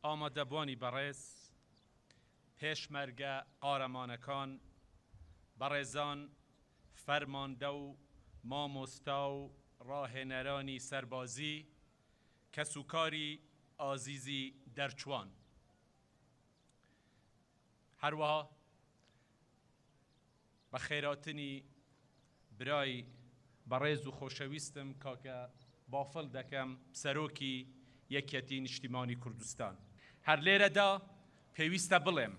ئامادەبوانی بەڕێز، پێشمەرگە قارەمانەکان، بەڕێزان فەرماندە و مامۆستا و ڕاهێنەرانی سەربازی، کەسوکاری ئازیزی دەرچوان. هەروەها بەخێراتنی برای بەڕێز و خۆشەویستم کاکە بافڵ دەکەم سەرۆکی یەکیەتی نیشتیمانی کوردستان. هەر لێرەدا پێویستە بڵێم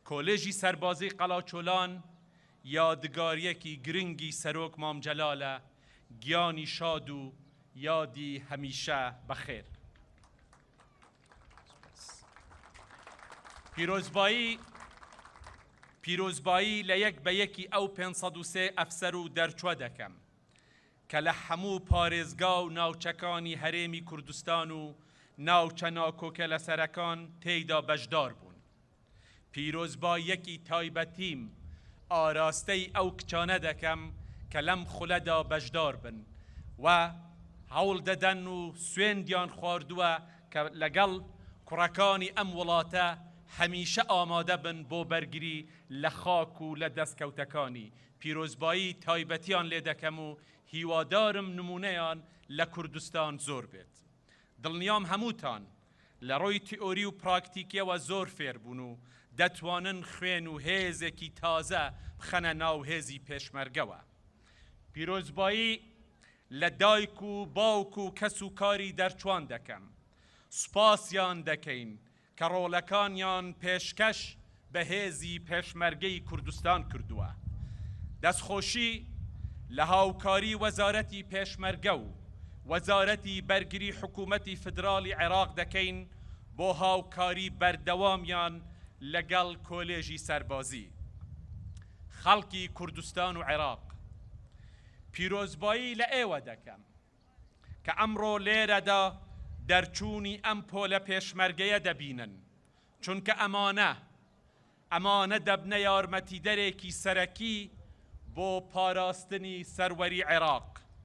کۆلێژی سەربازی قەڵاچۆلان یادگاریەکی گرنگی سەرۆک مام جەلالە گیانی شاد و یادی هەمیشە بەخێر. پیرۆزبایی پیرۆزبایی لە یەک بە یەکی ئەو 503 ئەفسەر و دەرچوە دەکەم کە لە هەموو پارێزگا و ناوچەکانی هەرێمی کوردستان و ناوچە ناکۆکە لەسەرەکان تێیدا بەشدار بوون. پیرۆزباییەکی تایبەتیم ئاراستەی ئەو کچانە دەکەم کە لەم خولەدا بەشدار بن و هەوڵ دەدەن و سوێندیان خواردووە کە لەگەڵ کوڕەکانی ئەم وڵاتە هەمیشە ئامادە بن بۆ بەرگری لە خاک و لە دەستکەوتەکانی، پیرۆزبایی تایبەتیان لێ دەکەم و هیوادارم نموونەیان لە کوردستان زۆر بێت. دڵنیام هەمووتان لە ڕووی تیئۆری و پراکتیکیەوە زۆر فێر بوون و دەتوانن خوێن و هێزێکی تازە بخەنە ناو هێزی پێشمەرگەوە. پیرۆزبایی لە دایک و باوک و کەس و کاری دەرچوان دەکەم. سوپاسیان دەکەین کە ڕۆڵەکانیان پێشکەش بە هێزی پێشمەرگەی کوردستان کردووە. دەستخۆشی لە هاوکاری وەزارەتی پێشمەرگە و وەزارەتی بەرگری حکوومەتی فیدراڵی عێراق دەکەین بۆ هاوکاری بەردەوامیان لەگەڵ کۆلێژی سەربازی. خەڵکی کوردستان و عێراق پیرۆزبایی لە ئێوە دەکەم. کە ئەمڕۆ لێرەدا دەرچوونی ئەم پۆلە پێشمەرگەیە دەبینن، چونکە ئەمانە ئەمانە دەبنە یارمەتیدەرێکی سەرەکی بۆ پاراستنی سەروەری عێراق.